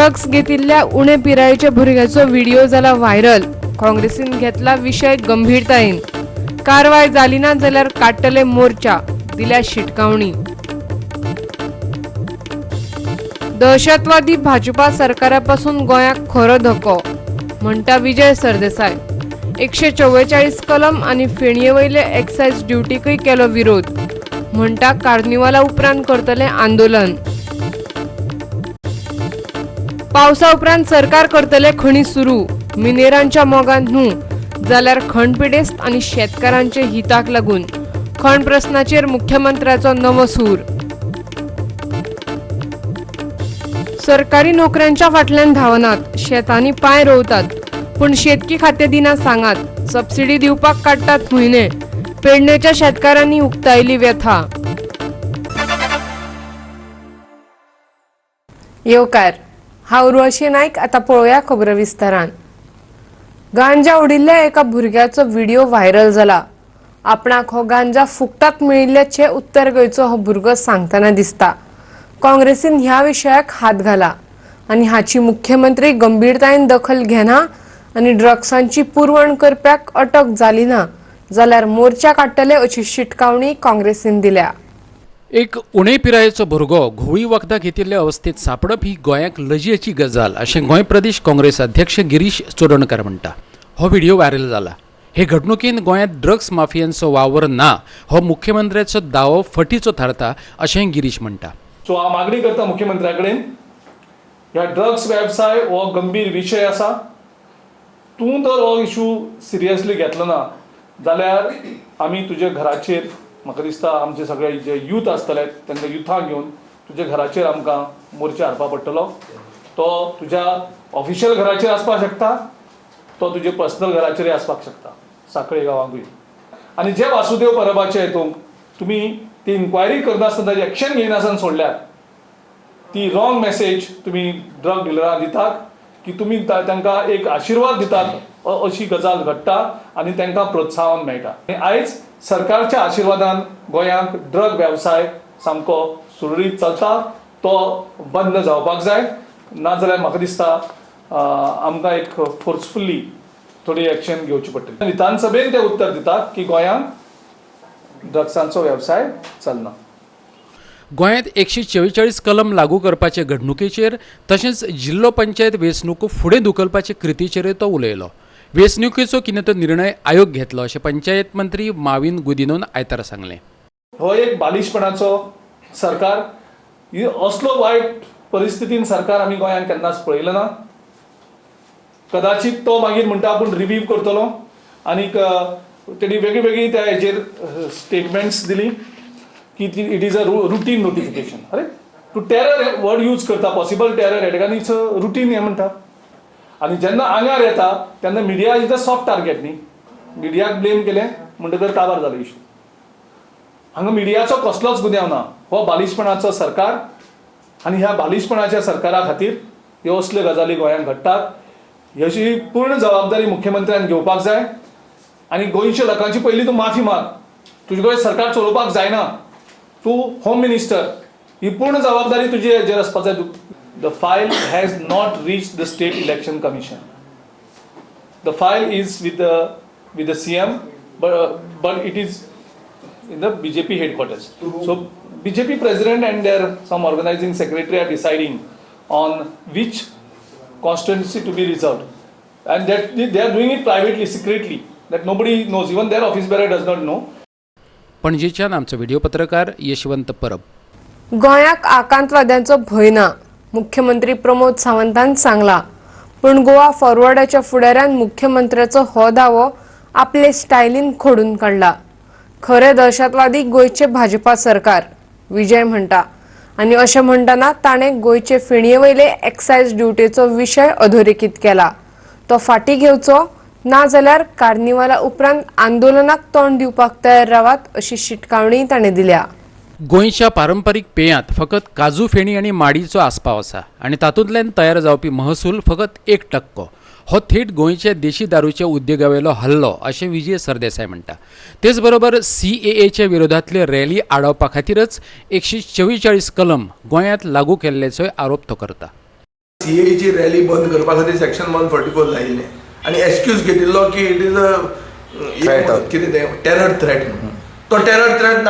Drugs घेतिल्ल्या उणे पिरायेच्या भुरग्याचो व्हिडिओ जाला व्हायरल. काँग्रेसीन घेतला विशय गंभीरतायेन. कारवाय जाली ना जाल्यार काडटले मोर्चा, दिल्या शिटकावणी. दहशतवादी भाजपा सरकारापासून गोंयाक खरो धोको, म्हणटा विजय सरदेसाय. 144 कलम आनी फेणये वयले एक्सायज ड्युटीकय केलो विरोध, म्हणटा कार्निवाला उपरांत करतले आंदोलन. पावसा उपरांत सरकार करतले खणी सुरू, मिनेरांच्या मोगान न्हू जाल्यार खण पिडेस्त आनी शेतकारांचे हिताक लागून. खण प्रस्नाचेर मुख्यमंत्र्याचो नवो सूर. सरकारी नोकऱ्यांच्या फाटल्यान धांवनात, शेतांनी पांय रोवतात, पूण शेतकी खातें दिना सांगात, सबसिडी दिवपाक काडटात म्हयने, पेडणेच्या शेतकारांनी उक्तायली व्यथा. येवकार, हांव उर्वशी नायक. आता पळोवया खबरो विस्तारान. गांजा उडिल्ल्या एका भुरग्याचो व्हिडिओ व्हायरल जाला. आपणाक हो गांजा फुकटात मेळिल्ल्याचे उत्तर गोंयचो हो भुरगो सांगतना दिसता. काँग्रेसीन ह्या विशयाक हात घाला आनी हाची मुख्यमंत्री गंभीरतायेन दखल घेना आनी ड्रग्सांची पुरवण करप्याक अटक जाली ना जाल्यार मोर्चा काडटले अशी शिटकावणी काँग्रेसीन दिल्या. एक उणे पिरायेचो भुरगो घुंवळी वखदां घेतिल्ले अवस्थेत सांपडप ही गोंयाक लजेची गजाल अशें गोंय प्रदेश काँग्रेस अध्यक्ष गिरीश चोडणकर म्हणटा. हो व्हिडिओ व्हायरल जाला. हे घडणुकेन गोंयांत ड्रग्स माफियांचो वावर ना हो मुख्यमंत्र्याचो दावो फटीचो थारता अशेंय गिरीश म्हणटा. सो हांव मागणी करता मुख्यमंत्र्या कडेन, ह्या ड्रग्स वेवसाय हो गंभीर विशय आसा. तूं जर हो इशू सिरियसली घेतलो ना जाल्यार आमी तुज्या घराचेर, म्हाका दिसता आमचे सगळे जे यूथ आसतले तांकां युथाक घेवन तुज्या घराचेर आमकां मोर्चा हाडपा पडटलो. तो तुज्या ऑफिशियल घराचेर आसपाक शकता, तो तुज्या पर्सनल घराचेरय आसपाक शकता, साखळे गांवांकूय. आनी जे वासुदेव परबाचे हितूंक तुमी ती इन्क्वायरी करनासतना, ताजी एक्शन घेयनासतना सोडल्यार, ती रॉंग मेसेज तुमी ड्रग डिलरांक दितात की तुमी तांकां एक आशिर्वाद दितात, अशी गजाल घडटा आनी तांकां प्रोत्साहन मेळटा. आनी आयज सरकारच्या आशिर्वादान गोंयांत ड्रग वेवसाय सामको सुरळीत चलता. तो बंद जावपाक जाय, नाजाल्यार म्हाका दिसता आमकां एक फोर्सफुली थोडी एक्शन घेवची पडटली. विधानसभेन ते उत्तर दितात की गोंयांत ड्रग्सांचो वेवसाय चलना. गोंयांत 144 कलम लागू करपाचे घडणुकेचेर तशेंच जिल्लो पंचायत वेंचणुको फुडें धुकलपाचे कृतीचेरय तो उलयलो. वेंचणुकेचो कितें तो निर्णय आयोग घेतलो अशें पंचायत मंत्री माविन गुदिनोन आयतारा सांगलें. हो एक बालिशपणाचो सरकार. ही असलो वायट परिस्थितीन सरकार आमी गोंयांत केन्नाच पळयलें ना. कदाचित तो मागीर म्हणटा आपूण रिव्हीव करतलो आनीक तेणी वेगळी वेगळी त्या हेजेर स्टेटमेंट्स दिली की ती it is a routine notification. अरे, तूं टेरर वर्ड यूज करता, पॉसिबल टेरर एटॅक, आनी it's routine हें म्हणटा. आनी जेन्ना आंगार येता तेन्ना media is a soft target न्ही. मिडियाक ब्लेम केलें म्हणटकर काबार जालो इशू. हांगा मिडियाचो कसलोच गुन्यांव ना. हो बालिशपणाचो सरकार आनी ह्या बालिशपणाच्या सरकारा खातीर ह्यो असल्यो गजाली गोंयांत घडटात. हेची पूर्ण जबाबदारी मुख्यमंत्र्यान घेवपाक जाय आनी गोंयच्या लोकांची पयलीं तूं माफी माग. तुजे कडेन सरकार चलोवपाक जायना. तूं होम मिनिस्टर, ही पूर्ण जबाबदारी तुजी हेजेर आसपाक जाय. The file has not reach the State Election Commission. The file is with the CM, but it is in the BJP headquarters. So BJP president and their some organizing secretary are deciding on which constituency to be reserved, and that they are doing it privately, secretly, that nobody knows. Even their office bearer does not know. पणजेच्यान आमचो video पत्रकार यशवंत परब. गोंयाक आकांतवाद्यांचो भंय ना, मुख्यमंत्री प्रमोद सावंतान सांगला. पूण गोवा फॉरवर्डाच्या फुडाऱ्यान मुख्यमंत्र्याचो हो दावो आपले स्टायलीन खोडून काडला. खरे दहशतवादी गोंयचे भाजपा सरकार, विजय म्हणटा. आनी अशें म्हणटना ताणें गोंयचे फेणये वयले एक्सायज ड्युटेचो विशय अधोरेखीत केला. तो फाटीं घेवचो ना जाल्यार कार्निवाला उपरांत आंदोलनाक तोंड दिवपाक तयार रावात अशी शिटकावणी ताणें दिल्या. गोंयच्या पारंपारीक पेयांत फकत काजू फेणी आनी माडीचो आस्पाव आसा आनी तातूंतल्यान तयार जावपी महसूल फकत 1%. हो थेट गोंयच्या देशी दारूच्या उद्देगावेलो हल्लो अशें विजय सरदेसाय म्हणटा. तेच बरोबर सीएएच्या विरोधांतल्यो रॅली आडावपा खातीरच 144 कलम गोंयांत लागू केल्ल्याचोय आरोप तो करता. सीएची रॅली बंद करपा खातीर सेक्शन 144 लायिल्लें आनी एक्सक्यूज घेतिल्लो की it is a कितें तें टेरर थ्रेट म्हणून. तो टेरर थ्रेट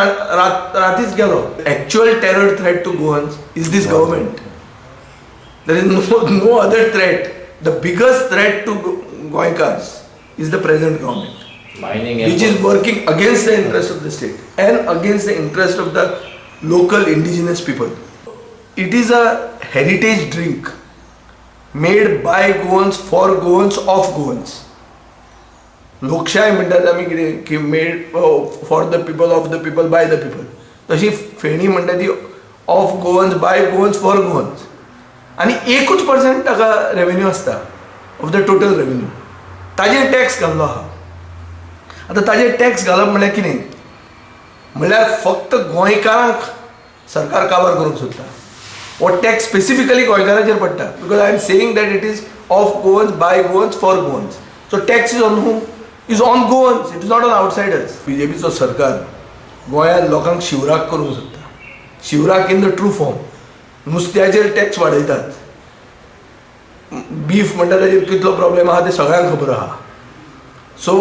रातीच गेलो. Actual terror threat to Goans is this government. There is no other threat. The biggest threat to Goenkars is the present government, which is working against the interest of the state and against the interest of the local indigenous people. It is a heritage drink made by Goans for Goans of Goans. लोकशाय म्हणटात आमी कितें की made for the people, of the people, by the people. तशी फेणी म्हणटा ती of Goans, by Goans, for Goans. आनी 1% ताका रेवेन्यू आसता ऑफ the total revenue. ताजेर टॅक्स घाल्लो आहा. आतां ताजेर टॅक्स घालप म्हणल्यार कितें म्हणल्यार फक्त गोंयकारांक सरकार काबार करूंक सोदता. हो टॅक्स स्पेसिफिकली गोंयकारांचेर पडटा because I am saying that it is of Goans, by Goans, for Goans. So tax is on whom? Is on Goans, it is not on outsiders. बीजेपीचो सरकार गोंयांत लोकांक शिवराक करूंक सोदता. शिवराक इन the true form. नुस्त्याचेर tax वाडयतात. Beef म्हणटा ताजेर कितलो प्रॉब्लेम आहा ते सगळ्यांक खबर आहा. सो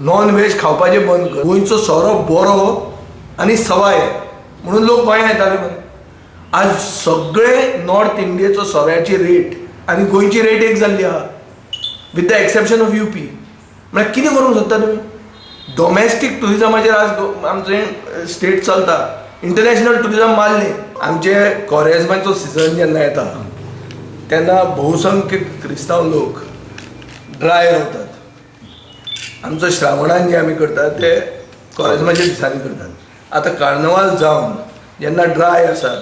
नॉन व्हेज खावपाचें बंद कर. गोंयचो सोरो बरो आनी सवाय म्हणून लोक गोंयांत येताले मरे. आज सगळे नॉर्थ इंडियेचो सोऱ्याची रेट आनी गोंयची रेट एक जाल्ली आहा with the exception of UP. म्हळ्यार कितें करूंक सोदता तुमी? डोमेस्टीक ट्युरिजमाचेर आज आमचें स्टेट चलता. इंटरनॅशनल ट्युरिजम मारलें. आमचे कोरेजमाचो सिजन जेन्ना येता तेन्ना बहुसंख्य क्रिस्तांव लोक ड्राय रावतात. आमचो श्रावणान जे आमी करतात ते कोरेजमाच्या दिसांनी करतात. आतां कार्नवाल जावन जेन्ना ड्राय आसा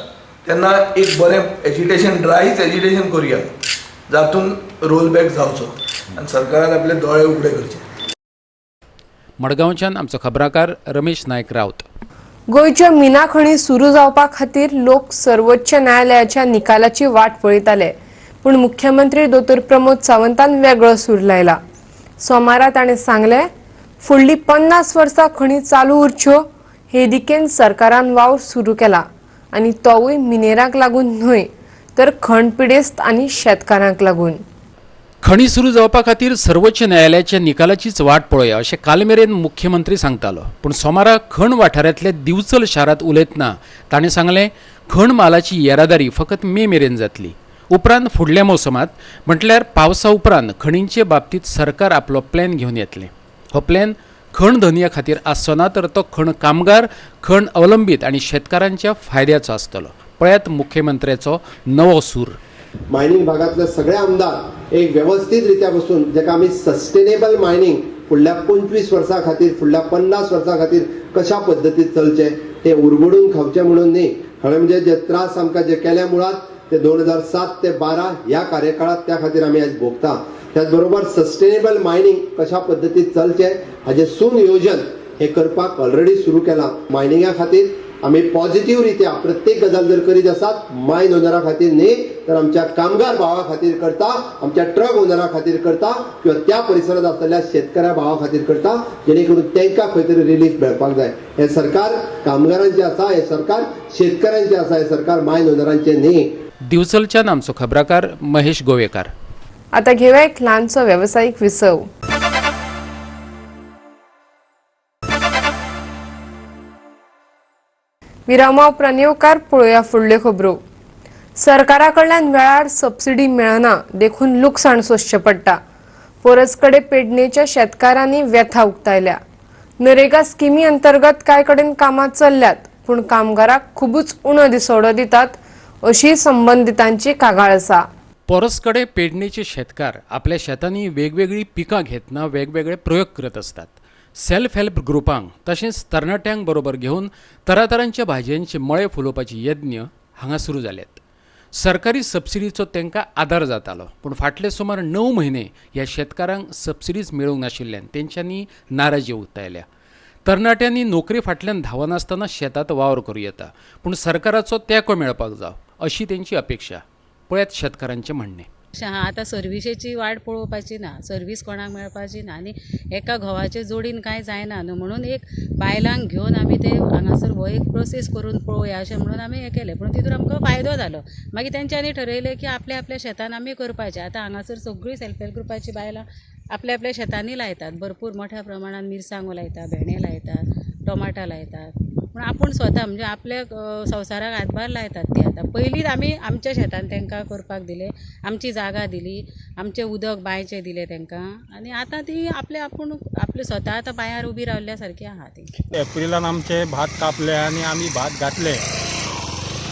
तेन्ना एक बरें एजिटेशन, ड्रायच एजिटेशन करुया जातून रोल बॅक जावचो आनी सरकारान आपले दोळे उगडे करचे. मडगांवच्यान आमचो खबराकार रमेश नायक रावत. गोंयच्यो मिना खणी सुरू जावपा खातीर लोक सर्वोच्च न्यायालयाच्या निकालाची वाट पळयताले, पूण मुख्यमंत्री दोतोर प्रमोद सावंतान वेगळो सूर लायला. सोमारा ताणें सांगलें, फुडलीं 50 वर्सां खणी चालू उरच्यो हे दिकेन सरकारान वावर सुरू केला आनी तोवूय मिनेरांक लागून न्हय तर खण पिडेस्त आनी शेतकारांक लागून. खणी सुरू जावपा खातीर सर्वोच्च न्यायालयाच्या निकालाचीच वाट पळोवया अशें काल मेरेन मुख्यमंत्री सांगतालो, पूण सोमारा खण वाठारांतल्या दिवचल शारांत उलयतना ताणें सांगलें, खण मालाची येरादारी फकत मे मेरेन जातली. उपरांत फुडल्या मोसमांत म्हटल्यार पावसा उपरांत खणींचे बाबतींत सरकार आपलो प्लॅन घेवन येतलें. हो प्लॅन खण धनया खातीर आसचो ना तर तो खण कामगार, खण अवलंबीत आनी शेतकारांच्या फायद्याचो आसतलो. पळयात मुख्यमंत्र्याचो नवो सूर. मायनिंग भागातले सगळे आमदार एक व्यवस्थित रित्या बसून जेका आमी सस्टेनेबल मायनिंग फुडल्या 25 वर्सां खातीर, फुडल्या 50 वर्सां खातीर कशा पद्दतीन चलचें तें उरबडून खावचें म्हणून न्ही. खरें म्हणजे जे त्रास आमकां जे केल्या मुळात ते 2007 ते 12 ह्या कार्यकाळात, त्या खातीर आमी आयज भोगता. त्याच बरोबर सस्टेनेबल मायनिंग कशा पद्दतीन चलचें हाजें सुनियोजन हें करपाक ऑलरेडी सुरू केलां. मायनिंगा खातीर आमी पॉझिटिव्ह रित्या प्रत्येक गजाल जर करीत आसात, मायन ओनरा खातीर न्ही तर आमच्या कामगार भावा खातीर करता, आमच्या ट्रक ओनरा खातीर करता किंवा त्या परिसरात आसलेल्या शेतकऱ्या भावा खातीर करता, जेणे करून तांकां खंय तरी रिलीफ मेळपाक जाय. हें सरकार कामगारांचें आसा, हें सरकार शेतकऱ्यांचें आसा, हें सरकार मायन ओनरांचें न्ही. दिवचलच्यान आमचो खबराकार महेश गोवेकार. आता घेऊया एक ल्हानसो वेवसायीक विसव. विरामा उपरांत येवकार. पळोवया फुडल्यो खबरो. सरकारा कडल्यान वेळार सबसिडी मेळना देखून लुकसाण सोंसचें पडटा. पोरसकडे पेडणेच्या शेतकारांनी व्यथा उक्तायल्या. नरेगा स्किमी अंतर्गत कांय कडेन कामां चल्ल्यात, पूण कामगाराक खुबूच उणो दिसवडो दितात अशी संबंदितांची कागाळ आसा. पोरसकडे पेडणेचे शेतकार आपल्या शेतांनी वेगवेगळी पिकां घेतना वेगवेगळे प्रयोग करत आसतात. सेल्फ हेल्प ग्रुपांक तशेंच तरणाट्यांक बरोबर घेवन तरातरांच्या भाजयांचे मळे फुलोवपाचे यत्न हांगा सुरू जाल्यात. सरकारी सबसिडीचो तांकां आदार जातालो, पूण फाटले सुमार 9 म्हयने ह्या शेतकारांक सबसिडीज मेळूंक नाशिल्ल्यान तेंच्यांनी नाराजी उक्तायल्या. तरणाट्यांनी नोकरी फाटल्यान धांवनासतना शेतांत वावर करूं येता, पूण सरकाराचो तेंको मेळपाक जाव अशी तेंची अपेक्षा. पळयात शेतकारांचें म्हणणें. अशें आहा, आतां सर्विसेची वाट पळोवपाची ना, सर्वीस कोणाक मेळपाची ना आनी एका घोवाचे जोडीन कांय जायना न्हू, म्हणून एक बायलांक घेवन आमी ते हांगासर हो एक प्रोसेस करून पळोवया अशें म्हणून आमी हें केलें. पूण तितून आमकां फायदो जालो. मागीर तेंच्यांनी ठरयलें की आपल्या आपल्या शेतान आमी करपाचें. आतां हांगासर सगळीं सेल्फ हेल्प ग्रुपाची बायलां आपल्या आपल्या शेतांनी लायतात, भरपूर मोठ्या प्रमाणान मिरसांगो लायतात, भेंडे लायतात, टोमाटां लायतात. पूण आपूण स्वता म्हणजे आपल्या संवसाराक हातभार लायतात ती. आतां पयलींच आमी आमच्या शेतान तांकां करपाक दिलें, आमची जागा दिली, आमचें उदक बांयचें दिलें तांकां आनी आतां ती आपले आपूण आपले स्वता आतां पांयार उबी रावल्ल्या सारकी आहा ती. एप्रिलान आमचे भात कापले आनी आमी भात घातले,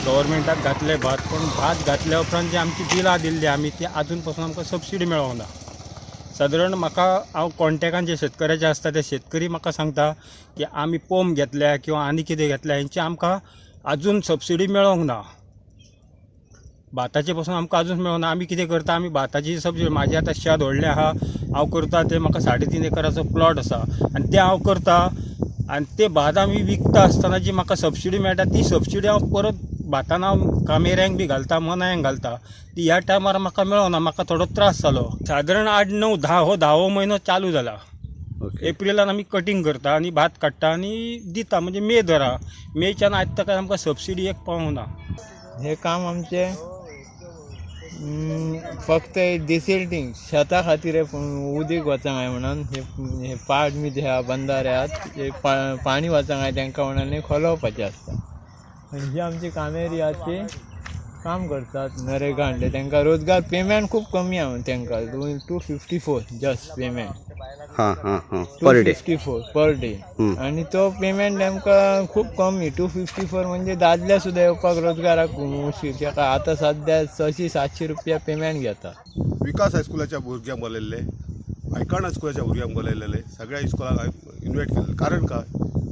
गव्हर्मेंटाक घातले भात. पूण भात घातल्या उपरांत जी आमची बिलां दिल्ली आमी ती आजून पासून आमकां सबसिडी मेळोंक ना. सादारण म्हाका हांव कॉन्टेक्टान जे शेतकऱ्याचे आसता ते शेतकरी म्हाका सांगता की आमी पंप घेतल्या किंवा आनी कितें घेतल्या हेंची आमकां आजून सबसिडी मेळोंक ना. भाताचे पासून आमकां आजून मेळोंक ना. आमी कितें करता, आमी भाताची सबसिडी, म्हाजें आतां शेत व्हडलें आहा, हांव करता तें, म्हाका 3.5 एकराचो प्लॉट आसा आनी तें हांव करता आनी ते भात आमी विकता आसतना जी म्हाका सबसिडी मेळटा ती सबसिडी हांव परत भातान हांव कामेऱ्यांक बी घालता, मनायांक घालता. ती ह्या टायमार म्हाका मेळोना, म्हाका थोडो त्रास जालो. सादारण 8, 9, 10 हो धावो म्हयनो चालू जाला. एप्रिलान आमी कटींग करता आनी भात काडटा आनी दिता, म्हणजे मे धरा, मेच्यान आयज तक आमकां सबसिडी एक पावूंक ना. हे काम आमचें फक्त डिसिल्टींग शेता खातीर उदीक वचोंक जाय म्हणून हे पाड बी जे बंदारे आहात ते पाणी वचोंक जाय तांकां म्हणून खोलोवपाचें आसता. आनी ही आमची कामेरी आहात ती काम करतात नरेगा हाडले तांकां रोजगार पेमेंट खूब कमी आहा तांकां, 254 जस्ट पेमेंट, 254 पर डे. आनी तो पेमेंट तांकां खूब कमी, 254 म्हणजे दादले सुद्दां येवपाक रोजगाराक मुश्कील. ताका आतां सद्या 600-700 रुपया पेमेंट घेता. विकास हायस्कुलाच्या भुरग्यांक बोलयल्ले, आयकण हायस्कुलाच्या भुरग्यांक बोलयलेले, सगळ्या इस्कुलाक इन्वायट केल्ले. कारण काय,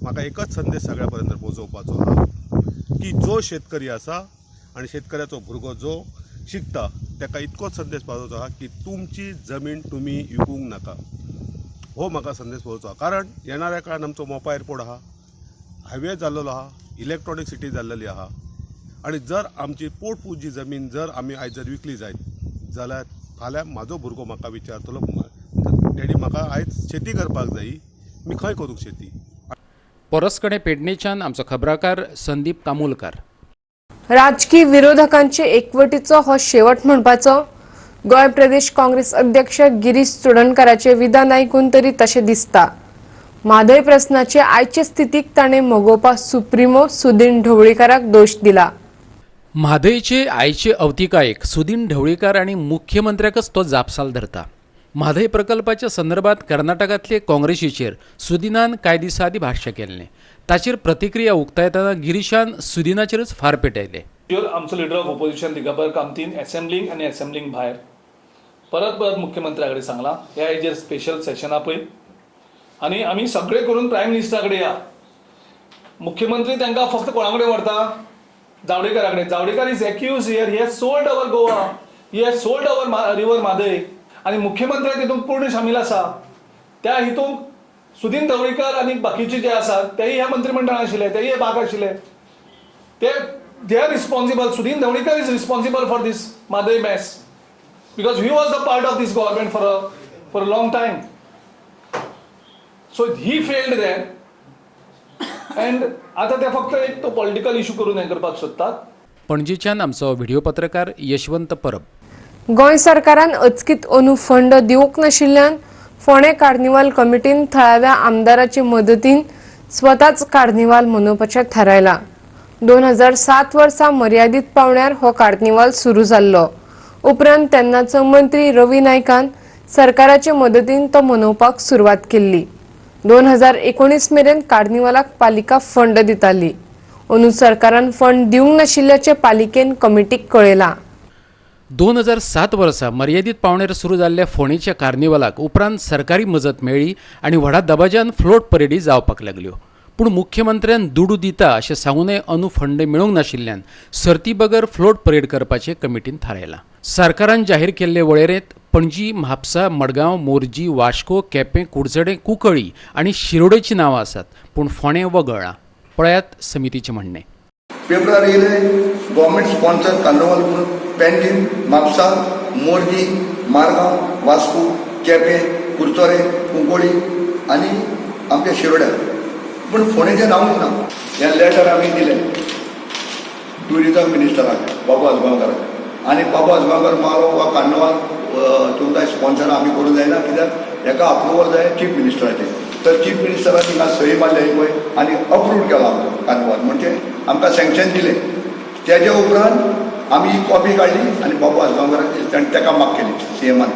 म्हाका एकच संदेश सगळ्या पर्यंत पोचोवपाचो आहा की जो शेतकरी आसा आनी शेतकऱ्याचो भुरगो जो शिकता ताका इतकोच संदेश पावोवचो आहा की तुमची जमीन तुमी विकूंक नाका, हो म्हाका संदेश पावोवचो आहा. कारण येणाऱ्या काळान आमचो मोपा एअरपोर्ट आहा, हायवे जाल्लेलो आहा, इलेक्ट्रॉनीक सिटी जाल्लेली आहा आनी जर आमची पोटपुजी जमीन जर आमी आयज जर विकली जायत जाल्यार फाल्यां म्हाजो भुरगो म्हाका विचारतलो, डॅडी म्हाका आयज शेती करपाक जायी, मी खंय करूंक शेती. परसकडे पेडणेच्यान आमचो खबराकार संदीप कामुलकार. राजकीय विरोधकांचे एकवटीचो हो शेवट म्हणपाचो गोंय प्रदेश काँग्रेस अध्यक्ष गिरीश चोडणकाराचे विधान आयकून तरी तशें दिसता. म्हादय प्रस्नाचे आयचे स्थितीक ताणें मगोपा सुप्रिमो सुदीन ढवळीकाराक दोश दिला. म्हादयचे आयचे अवतिकायेक सुदीन ढवळीकार आनी मुख्यमंत्र्याकच तो जापसाल धरता. म्हादय प्रकल्पाच्या संदर्भात कर्नाटकांतले काँग्रेसीचेर सुदिनान कांय दिसां आदीं भाश्य केल्लें. ताचेर प्रतिक्रिया उक्तायतना गिरीशान सुदिनाचेरच फार पेटयले. आमचो लिडर ऑफ ओपोजिशन दिगंबर कामतीन एसेंब्लींग आनी एसेंब्लींग भायर परत परत मुख्यमंत्र्या कडेन सांगलां ह्या हेजेर स्पेशल सेशन आपय आनी आमी सगळे करून प्रायम मिनिस्टरा कडेन या. मुख्यमंत्री तांकां फक्त कोणा कडेन व्हरता, जावडेकरा कडेन. Javadekar is accused here, he has sold our Goa, he has sold our river Mhadei आनी मुख्यमंत्री तितूंत पूर्ण शामील आसा. त्या हितूंत सुदीन ढवळीकर आनी बाकीचे जे आसात तेय ह्या मंत्रिमंडळान आशिल्ले, तेय हे भाग आशिल्ले, ते they are responsible. Sudin Dhavalikar is responsible for this Mhadei mess because he was a part of this government for a long time. So he failed there and आतां ते फक्त एक तो पॉलिटिकल इशू करून हें करपाक सोदतात. पणजेच्यान आमचो व्हिडिओ पत्रकार यशवंत परब. गोंय सरकारान अचकीत अंदू फंड दिवंक नाशिल्ल्यान फोंडें कार्निवाल कमिटीन थळाव्या आमदाराचे मदतीन स्वताच कार्निवाल मनोवपाचें थारायलां. 2007 वर्सा मर्यादीत पावण्यार हो कार्निवाल सुरू जाल्लो. उपरांत तेन्नाचो मंत्री रवी नायकान सरकाराचे मदतीन तो मनोवपाक सुरवात केल्ली. 2019 मेरेन कार्निवालाक पालिका फंड दिताली. अंदू सरकारान फंड दिवंक नाशिल्ल्याचें पालिकेन कमिटीक कळयलां. 2007 वर्सा मर्यादीत पावणेर सुरू जाल्ल्या फोंडेच्या कार्निवालाक उपरांत सरकारी मजत मेळ्ळी आनी व्हडा दबाज्यान फ्लोट परेडी जावपाक लागल्यो. पूण मुख्यमंत्र्यान दुडू दिता अशें सांगूनय अंदू फंड मेळूंक नाशिल्ल्यान सर्ती बगर फ्लोट परेड करपाचें कमिटीन थारायलां. सरकारान जाहीर केल्ले वळेरेंत पणजी, म्हापसा, मडगांव, मोरजी, वास्को, केपें, कुडचडें, कुंकळी आनी शिरोडेचीं नांवां आसात, पूण फोंडें वगळ्ळां. पळयात समितीचें म्हणणें. पेपरार येयले गव्हर्मेंट स्पॉन्सर कार्निवाल म्हणून पेंटीन, म्हापसा, मोरजी, मारगांव, वास्को, केपें, कुरचोरे, कुंकोळी आनी आमच्या शिरोड्या. पूण फोंडेचें नांवूच ना. हें लेटर आमी दिलें ट्युरिजम मिनिस्टराक बाबू आजगांवकाराक आनी बाबू आजगांवकार मारो वा कार्निवाल तुमकां स्पॉन्सर आमी करूंक जायना, कित्याक हेका अप्रुवल जाय चीफ मिनिस्टराचें. तर चीफ मिनिस्टरान हिंगा सही मारली पळय आनी अप्रूव केलो आमचो कार्निवाल, म्हणजे आमकां सँक्शन दिलें. तेजे उपरांत आमी ही कॉपी काडली आनी बाबू आजगांवकाराक ताणें ताका माग केली सी एमान,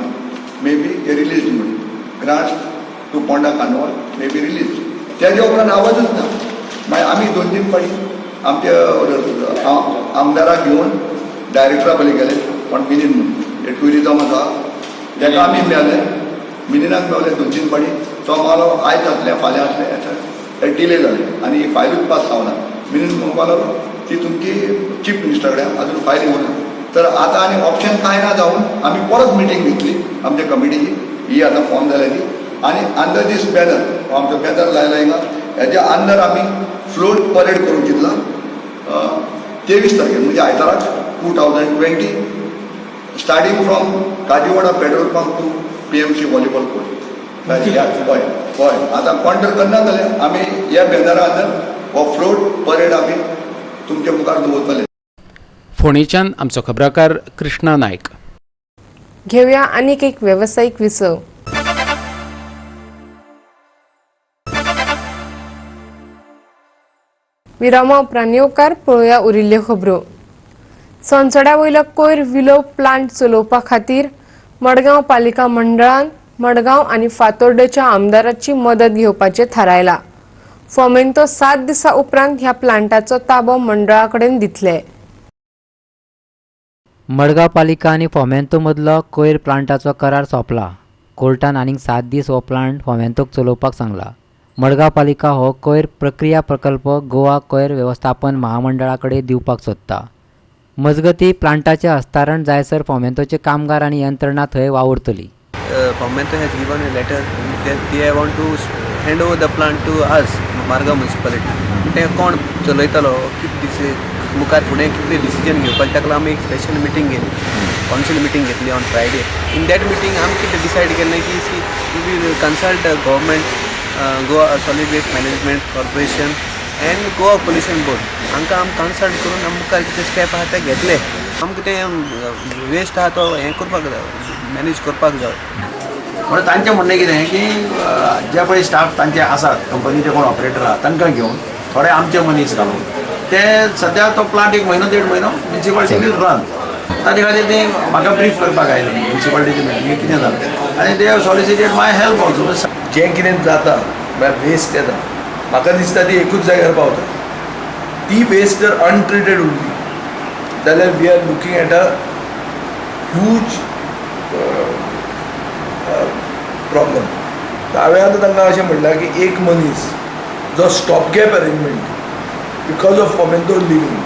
मे बी रिलीज म्हणून grants to Ponda carnival may be release. तेजे उपरांत आवाजूच ना. मागीर आमी 2-3 फावटी आमच्या आमदाराक घेवन डायरेक्टरा पळय गेले, पण मिनीन म्हणून ट्युरिजम आसा ताका आमी मेळ्ळे, मिनीनाक मेवले 2-3 फावटी. तो मालो आयज जातलें फाल्यां जातलें, ते डिले जाले आनी ही फायलूच पास जावना. मिनीन म्हणपाक लागलो ती तुमची चीफ मिनिस्टर कडेन अजून फायल येवना. तर आतां आनी ऑप्शन कांय ना जावन आमी परत मिटींग घेतली आमच्या कमिटीची, ही आतां फॉर्म जाल्या ती, आनी अंडर दीस बॅनर, आमचो बॅनर लायला हिंगा, हेज्या अंडर आमी फ्लोट परेड करूंक चिंतला 23 तारखेर म्हणजे आयताराक 2020, starting from Kajiwada petrol pump to PMC volleyball court. हय हय, आतां कोण जर करना जाल्यार आमी ह्या बॅनरा अंडर हो फ्लोट परेड आमी तुमच्या मुखार दवरतले. फोंडेच्यान आमचो खबराकार कृष्णा नायक. घेवया आनीक एक वेवसायीक विसव. विरामा उपरांत येवकार पळोवया उरिल्ल्यो खबरो. सोनसड्या वयलो कोयर विलो प्लांट चलोवपा खातीर मडगांव पालिका मंडळान मडगांव आनी फातोर्डेच्या आमदाराची मदत घेवपाचें थारायला. फोमेंतो 7 दिसां उपरांत ह्या प्लांटाचो ताबो मंडळा कडेन दितले. मडगांव पालिका आनी फोमेंतो मदलो कोयर प्लांटाचो करार सोंपला. कोर्टान आनीक 7 दीस हो प्लांट फोमेंतोक चलोवपाक सांगला. मडगांव पालिका हो कोयर प्रक्रिया प्रकल्प गोवा कोयर वेवस्थापन महामंडळा कडेन दिवपाक सोदता. मजगती प्लांटाचें हस्तांतरण जायसर फोमेंतोचे कामगार आनी यंत्रणा थंय वावुरतली. Fomento has given a letter that they want to hand over the plant to us, Margao municipality. ते कोण चलयतलो, कितें मुखार फुडें कितले डिसिजन घेवपाक, ताका आमी एक स्पेशल मिटींग घेतली, कावन्सील मिटींग घेतली on Friday. In that meeting आमी कितें डिसायड केलें की we will consult government, Goa solid waste management corporation and Goa pollution board. हांकां आमी कन्सल्ट करून आमी मुखार कितें स्टेप आहा ते घेतले. आमकां तें वेस्ट आहा तो हें करपाक जाय, मॅनेज करपाक जाय. म्हणून तांचें म्हणणें कितें की जे पळय स्टाफ तांचे आसात कंपनीचे कोण ऑपरेटर आहा तांकां घेवन थोडे आमचे मनीस घालून ते सद्या तो प्लांट 1 म्हयनो 1.5 म्हयनो म्युनिसिपालिटी वील रन. ताजे खातीर ते म्हाका ब्रीफ करपाक आयले म्युनिसिपालिटीचे मिटींगेक कितें जालें आनी they have solicited my help also. जें कितें जाता म्हळ्यार वेस्ट येता, म्हाका दिसता ती एकूच जाग्यार पावता. ती वेस्ट जर अनट्रिटेड उरली जाल्यार we are looking at a huge problem. हांवें आतां तांकां अशें म्हणलां की एक मनीस जो stop gap arrangement because of Fomento living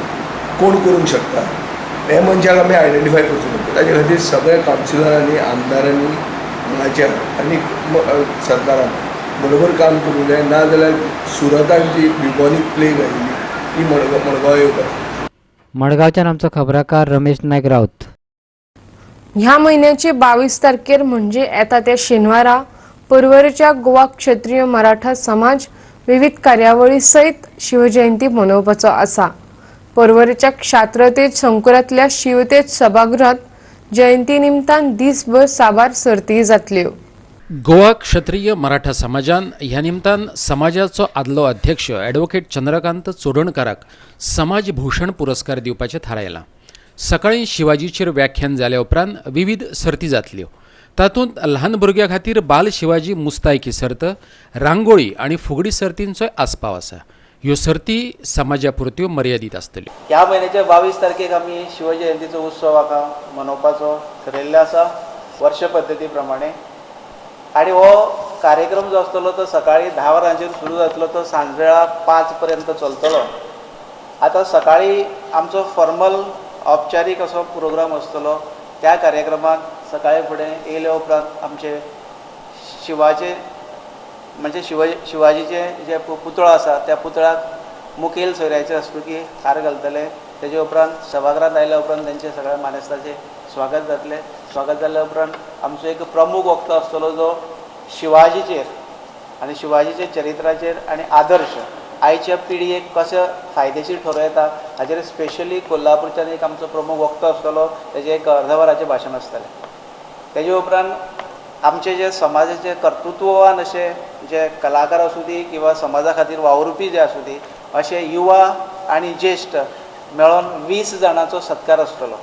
कोण करूंक शकता हे मनशाक आमी आयडेंटिफाय करचो पडटा. ताजे खातीर सगळ्या कावन्सिलरांनी, आमदारांनी हांगाच्या आनी सरकारान बरोबर काम करूंक जाय, ना जाल्यार सुरताक जी ब्युबॉनीक प्लेग आयिल्ली ती मडगांव येवपाक. मडगांवच्यान आमचो खबराकार रमेश नायक राऊत. ह्या म्हयन्याचे 22 तारखेर म्हणजे येता त्या शेनवारा पर्वरेच्या गोवा क्षत्रिय मराठा समाज विविध कार्यावळी सयत शिवजयंती मनोवपाचो आसा. पर्वरेच्या क्षात्रतेज संकुलांतल्या शिवतेज सभागृहात जयंती निमतान दिसभर साबार सर्ती जातल्यो. गोवा क्षत्रिय मराठा समाजान ह्या निमतान समाजाचो आदलो अध्यक्ष ॲडव्होकेट चंद्रकांत चोडणकाराक समाजभूषण पुरस्कार दिवपाचें थारायलां. सकाळीं शिवाजीचेर व्याख्यान जाल्या उपरांत विविध सर्ती जातल्यो. तातूंत ल्हान भुरग्यां खातीर बाल शिवाजी मुस्तायकी सर्त, रांगोळी आनी फुगडी सर्तींचोय आस्पाव आसा. ह्यो सर्ती समाजा पुरत्यो मर्यादीत आसतल्यो. ह्या म्हयन्याच्या 22 तारखेक आमी शिवजयंतीचो उत्सव हांगा मनोवपाचो थरयल्लो आसा वर्ष पद्दती प्रमाणे. आनी हो कार्यक्रम जो आसतलो तो सकाळीं 10 वरांचेर सुरू जातलो, तो सांजवेळा 5 पर्यंत चलतलो. आतां सकाळीं आमचो फॉर्मल औपचारीक असो प्रोग्राम आसतलो. त्या कार्यक्रमात सकाळीं फुडें येयल्या उपरांत आमचे शिवाचे म्हणजे शिवाजीचे जे पुतळो आसा त्या पुतळ्याक मुखेल सोयऱ्याचे हस्तुकी हार घालतले. तेजे उपरांत सभागृहांत आयल्या उपरांत तेंचे सगळ्या मानेस्तांचें स्वागत जातलें. स्वागत जाल्या उपरांत आमचो एक प्रमुख वक्तो आसतलो जो शिवाजीचेर आनी शिवाजीच्या चरित्राचेर आनी आदर्श आयच्या पिळगेक कशें फायदेशीर ठरोवं येता हाचेर स्पेशली कोल्हापूरच्यान एक आमचो प्रमुख वक्तो आसतलो, तेजें एक अर्द वराचें भाशण आसतलें. तेजे उपरांत आमचे जे समाजाचे कर्तृत्ववान अशे जे कलाकार आसूं दी किंवा समाजा खातीर वावुरपी जे आसूं दी अशे युवा आनी ज्येश्ठ मेळोन 20 जाणांचो सत्कार आसतलो.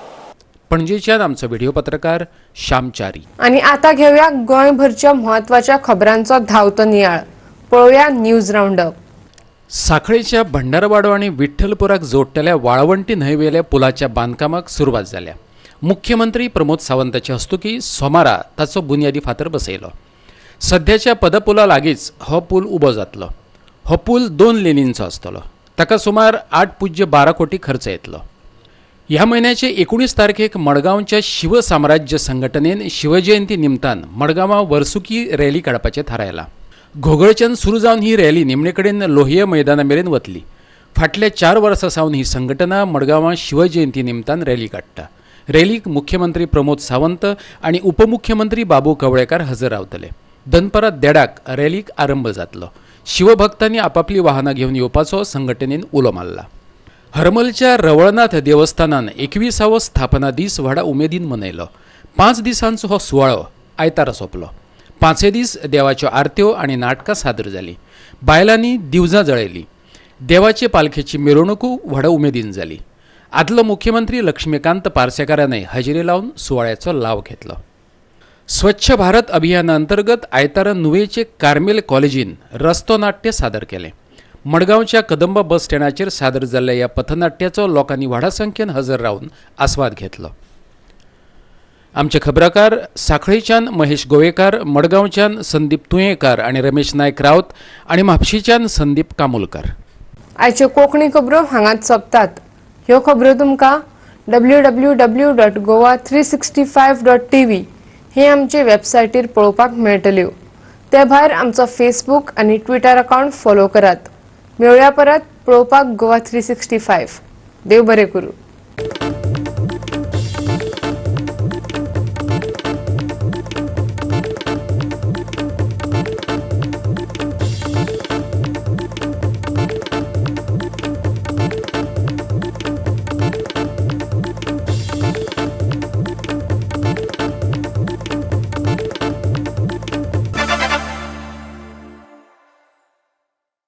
पणजेच्यान आमचो व्हिडिओ पत्रकार श्यामचारी. आनी आतां घेवया गोंयभरच्या म्हत्वाच्या खबरांचो धांवतो नियाळ. पळोवया न्यूज रावंडअप. साखळेच्या भंडारवाडो आनी विठ्ठलपुराक जोडटल्या वाळवंटी न्हंयवेल्या पुलाच्या बांदकामाक सुरवात जाल्या. मुख्यमंत्री प्रमोद सावंताच्या हस्तुकी सोमारा ताचो बुन्यादी फातर बसयलो. सध्याच्या पदपुला लागींच हो पूल उबो जातलो. हो पूल 2 लेनींचो आसतलो. ताका सुमार 8.12 कोटी खर्च येतलो. ह्या म्हयन्याचे 19 तारखेक मडगांवच्या शिवसाम्राज्य संघटनेन शिवजयंती निमतान मडगांवां वर्सुकी रॅली काडपाचें थारायलां. घोगळच्यान सुरू जावन ही रॅली निमणे कडेन लोहिया मैदाना मेरेन वतली. फाटल्या 4 वर्सां सावन ही संघटना मडगांवां शिवजयंती निमतान रॅली काडटा. रॅलीक मुख्यमंत्री प्रमोद सावंत आनी उपमुख्यमंत्री बाबू कवळेकार हजर रावतले. दनपरां 1:30 रॅलीक आरंभ जातलो. शिवभक्तांनी आपापली वाहनां घेवन येवपाचो संघटनेन उलो मारला. हरमलच्या रवळनाथ देवस्थानान 21वो स्थापना दीस व्हडा उमेदीन मनयलो. 5 दिसांचो हो सुवाळो आयतारा सोंपलो. 5 दीस देवाच्यो आरत्यो आनी नाटकां सादर जालीं. बायलांनी दिवजां जळयलीं. देवाचे पालखेची मिरवणुकूय व्हडा उमेदीन जाली. आदलो मुख्यमंत्री लक्ष्मीकांत पार्सेकारानय हजेरी लावन सुवाळ्याचो लाव घेतलो. स्वच्छ भारत अभियाना अंतर्गत आयतारा नुवेचे कार्मेल कॉलेजीन रस्तो नाट्य सादर केलें. मडगांवच्या कदंबा बस स्टँडाचेर सादर जाल्ल्या ह्या पथनाट्याचो लोकांनी व्हडा संख्येन हजर रावन आस्वाद घेतलो. आमचे खबराकार साखळीच्यान महेश गोवेकार, मडगांवच्यान संदीप तुयेंकार आनी रमेश नायक रावत आनी म्हापशेच्यान संदीप कामुलकार. आयच्यो कोंकणी खबरो हांगाच सोंपतात. ह्यो खबरो तुमकां www.goa365.tv हे आमचे वेबसायटीर पळोवपाक मेळटल्यो. ते भायर आमचो फेसबूक आनी ट्विटर अकावंट फॉलो करात. मेळया परत पळोवपाक गोवा 365. देव बरें करूं.